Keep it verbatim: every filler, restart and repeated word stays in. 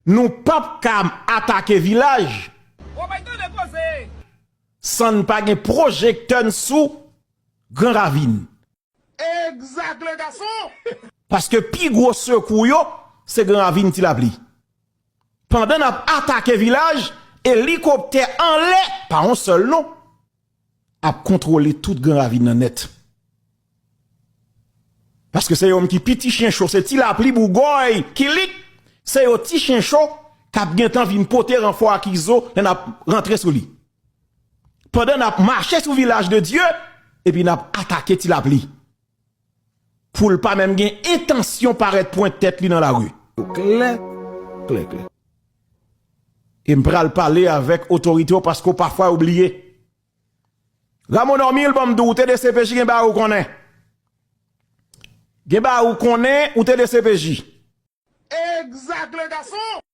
Nou p ap ka atake vilaj san n pa gen pwojektè n sou Gran Ravin. Paske pi gwo sekou yo, se Gran Ravin, Ti Lapli. Pandan n ap atake vilaj, elikoptè anlè, pa yon sèl non, ap kontwole tout Gran Ravin nan nèt. Paske se yo menm ki pi ti chen cho, se Ti Lapli, Bougòy, Kilik, se yo ti chen cho k ap gentan vin pote ranfò ak Izo lè n ap rantre sou li. Pandan n ap mache sou Vilaj de Dye, epi n ap atake Ti Lapli. Pou l pa menm gen entansyon parèt pwente tèt li nan lari. Klè, klè, klè. E m pral pale avèk otorite yo paske pafwa yo bliye. Ramo Nòmil, ban m di w, ou te D C P J, gen bagay ou konnen. Gen bagay ou konnen, ou te D C P J. Egzak, le gason!